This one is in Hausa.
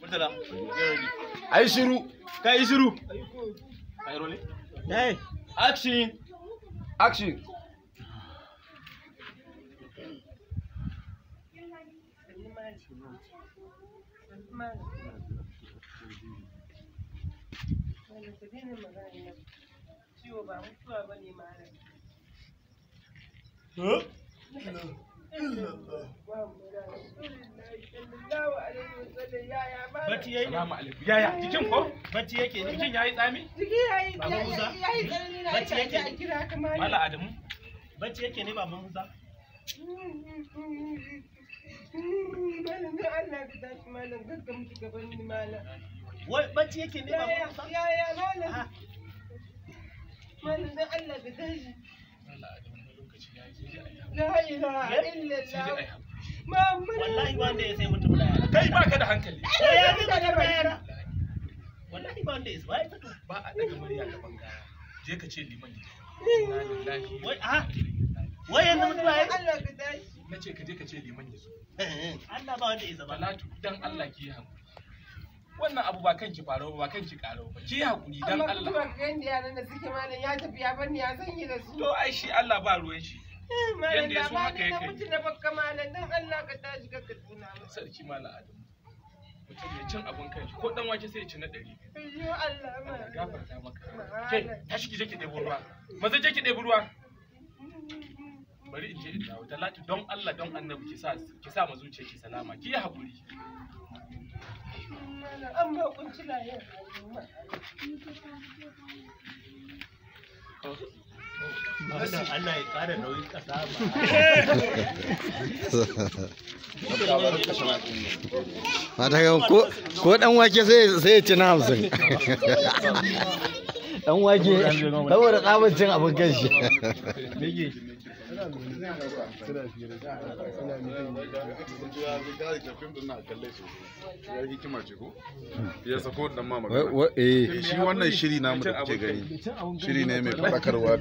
Murtala. Ai shiru. Kai shiru. Kai role. Hey. Action. Action. Ciwo ba mutuwa ba ne malam. Bacci yayi ne? Salamu alaikum. Yaya jikin ko? Bacci yake ne? Jikin yayi tsami? Jiki yayi Baba Musa? yayi tsanani na Bacci aika yake? a kira ka malam. Mala Adamu. Bacci yake ne Baban Musa? Malam don Allah ka tashi malam gagga mutu gaban ni malam. Wai bacci yake ne Baban Yaya Musa? yaya malam. Malam don Allah ka tashi. Mala Adamu na lokaci yayi sai dai ayi. La ilaha Sai dai illallah. ayi hakuri. Muhammadu Wallahi ba wanda ya sai mutum da yara. Kai baka da hankali. To ya zai mutum da yara? Wallahi ba wanda ya sai. Wai fito. Ba a daga murya gaban gawa. Je ka ce liman ya. Inna lillahi. Wai a wai yanzu mutuwa yayi? Allah ka tashi. Na ce ka je ka ce liman ya zo. Allah ba wanda ya isa ba. Talatu dan Allah ki yi hakuri. Wannan abu ba kanki farau ba kanki karau ba. Ki yi hakuri dan Amma Allah. kuma ka ga yadda yaran da suke malam ya tafi ya bar ni ya zan yi da su. To ai shi Allah ba ruwan shi. Malam Yanda ya da so ba haka ni na yake. mutu na bakka malam don Allah ka tashi ka ka tuna mu. Sarki Mala Adamu. Mutum mai cin abin kanshi ko dan wake sai ya ci na 200. Ayyo Allah Allah malam. gafarta maka. Ke tashi ki je ki ɗebo ruwa. Maza je ki ɗebi ruwa. Bari in je in dawo. Talatu don Allah don Annabi ki sa ma zuciyarki salama. Ki yi hakuri. Malam an ba kunci na yau. Malam Allah ya kara nauyin kasa ba. Mata ga ko dan wake sai ya ci na 50. Dan wake saboda tsabar cin abin kanshi. Ya sako dan ma magana. Wa- eh. Shi wannan shiri namu da kuke gani shiri ne mai faɗakarwa.